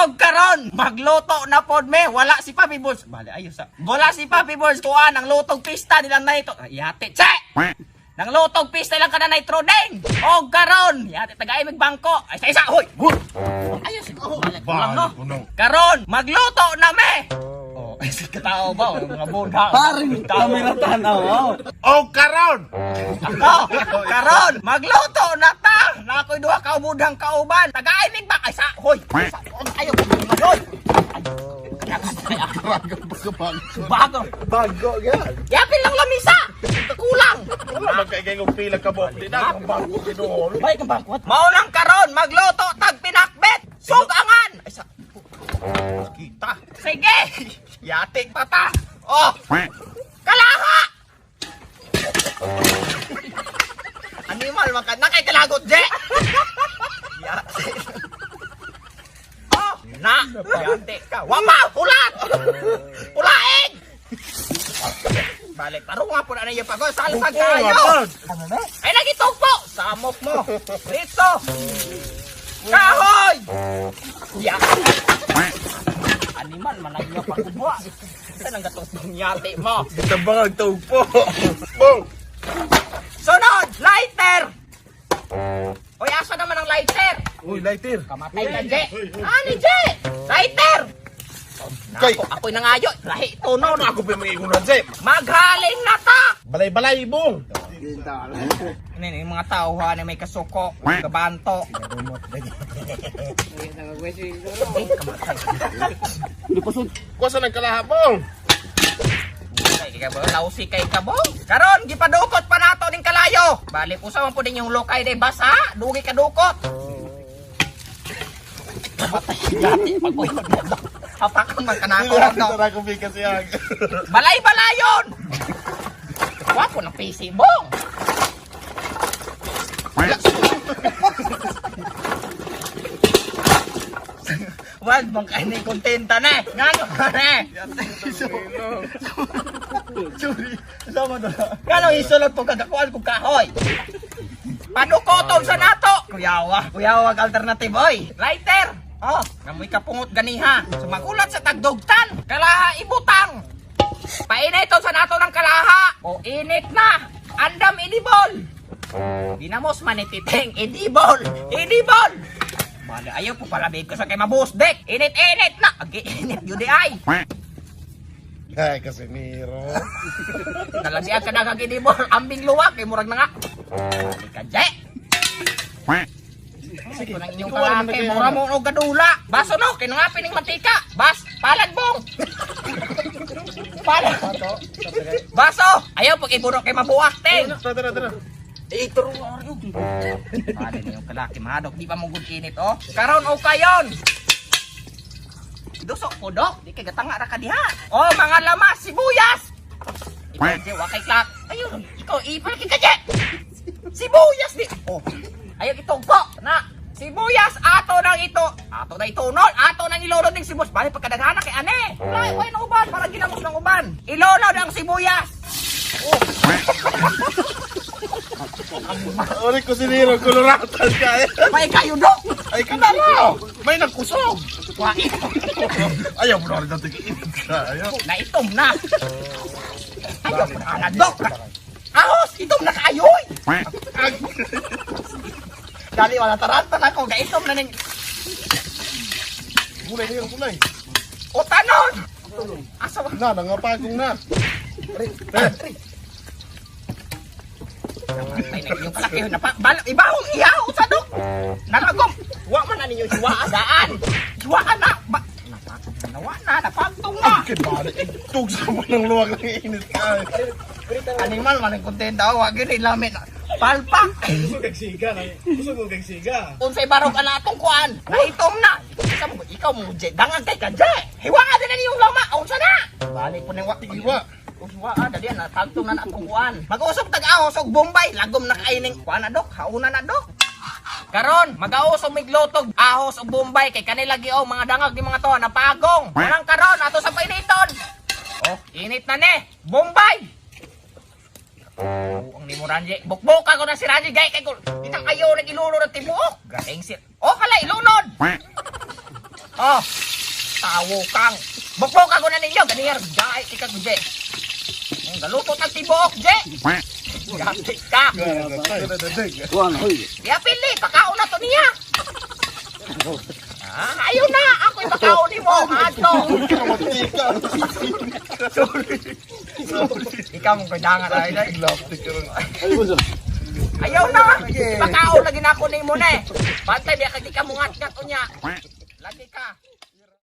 Og karon, magluto na pod me. Wala si Papi Bols. Bale, ayos sa. Wala si Papi Bols kuan ang lutog pista nilang na ito. Ay, yate, che! Nang lutog pista lang kada nitro ding. Og karon, yate tagay mig bangko. Ay sa isa, hoy. Ayos, bale, lang, no. Karon, magluto na me. Oh, ay sa katao ba? Oh, mga budha. Paring camera tanaw. Oh. O karon. Ako, karon, magluto na ta. Na ako'y duha ka ubudang kauban. Tagay mig bang ay sa, hoy. Sa, ayo, hoy. Bago. Bago yan. Yapin lang lamisa. Kulang. Wala man kay kay pila ka buok. Di na ang bago tinuol. Bay kang bangkwat. Mao lang karon magluto tag pinakbet. Sugangan. Ay sa kita. Sige. Yatik pa ta. Oh. Kalaha. Animal man ka na kay kalagot je. Yatik. Oh, na. Yatik ka. Wama, hulat. Pulaing. Balik, tarong nga po na niya pag salsa kayo. Ay, nagitugpo! Samok mo! Dito! Kahoy! Ya! Animal, manag nga pagkubuha. Saan ang gatong yate mo? Gitabang ang tugpo. Bo. Sunod! Lighter! Oy, asa naman ang lighter? Uy, lighter. Kamatay ka, Je! Ani, Je! Lighter! Kay. Nako, ako'y nangayo. Lahi tuno na. Ako pa mga igunan je. Maghaling na ta! Balay-balay bong. Ano yun, yung mga tao ha, na may kasuko, kabanto. Eh, kamatay. Kusa nang kalaha bong. Kay ka ba? Lausi kay ka bo? Karon gipadukot pa nato ning kalayo. Balik usa man pud yung lokay day basa, dugi ka dukot. Patay dati pag uy Hapakon man kanako no. Tara ko bigas yan. Balay balayon. Wapo ng PC bong. Wag mong kainin kontenta na eh. Ngano ka na eh. Sorry. Sama to. Ngano isulod po kagakuan kong kahoy. Panukoton sa nato. Kuyawa. Kuyawa ang alternative oy. Lighter. Oh, ngamoy kapungot ganiha. Sumagulat sa tagdugtan. Kalaha ibutang. Painiton sa nato ng kalaha. O init na. Andam inibol. Ginamos man ni Titeng, inibol. Inibol. Bale, ayaw po palabig ko sa kay mabusdek. Init-init na. Agi, init yun di ay. Ay, kasi Nero. Nalasian ka na kag inibol. Ambing luwak. Kay murag na nga. Bali ka, Je. Sige, nang inyong ikaw, wala man kalaki. na kayo. Mura mo og gadula. Baso no, kinangapin ng mantika. Bas, palad bong. Palad. Baso. Ayaw pag iburo kay mabuak, ting. Tara, tara, tara. Eh, turo yun. Bali na yung kalaki, mahadok. Di pa mo good init, oh. Karon o kayon. Dusok po, dok. Di kay gatanga ra ka diha. Oh, mga lamas, sibuyas. Ikaw, Je, wa kay klak. Ayun, ikaw, ipalaki ka, Je. Sibuyas di. Oh. Ayaw itugpo. Na. Sibuyas ato nang ito. Ato na itunol. Ato nang ilunod ng sibuyas. Bali pagkadaghana kay ane. Wala, wala ng uban. Para ginamos ng uban. Ilunod ang sibuyas. Uri ko si Nero, koloratan ka eh. May kayo, dok. Ay, kanaro! May nagkusog! Wa. Ayaw mo na rin natin kainit ka. Ayaw. Naitom na. Ayaw ko na dok. Ahos, itom na kaayoy. Dali, wala taranta na ako. Gaitom na ning Gulay na yung gulay. utanon. Asa ba? Na, nangapagong na. Namatay na inyong kalaki. Napa, bal, ibahong ihaw sa dok. Naragom. Wa man na ninyo hiwaan daan. Hiwaan na. Ba, nawa na, napagtong na. Ay, bali. Tug sa mo ng luwag ng init ka. Animal man ang kontenta. Wa gini lamin. Palpak. Gusto kag siga, gusto ko kag siga. Unsay barog ana atong kuan. Naitom na. Ikaw mo, ikaw mo, Je. Dangag kay ka, Je. Hiwaan din na niyong lama. Unsa na? Balik po ning wa. Hiwa. Hiwa, dali na tagtong na na atong kuan. Mag-usop tag-ahos og Bombay, lagom na kaining kuan na dok, hauna na dok. Karon, mag-ahos og miglotog ahos og Bombay kay kanila gi oh, mga dangag ni mga to napagong. Walang karon ato sa painiton. Oh, init na ne. Bombay. Oh, ang nimo Ranji. Bukbuka ko na si Ranji gay kay ko. Itang ayo nag ilulo ng tibuok. Galing si. Oh, hala ilunod. Oh. Tawo kang. Bukbok ako na ninyo ganiyar gae ka Je. Ang galuto tag tibuok, Je. Gati ka. Ya pili, pakaon na to niya. Ah, ayaw na, ako ipakaon nimo, ato. Sorry. Ikaw mong kailangan ay. Ayaw na. Pakaon lagi na ako nimo na eh. Bantay biya kag di ka mungat-ngat unya. Lagi ka.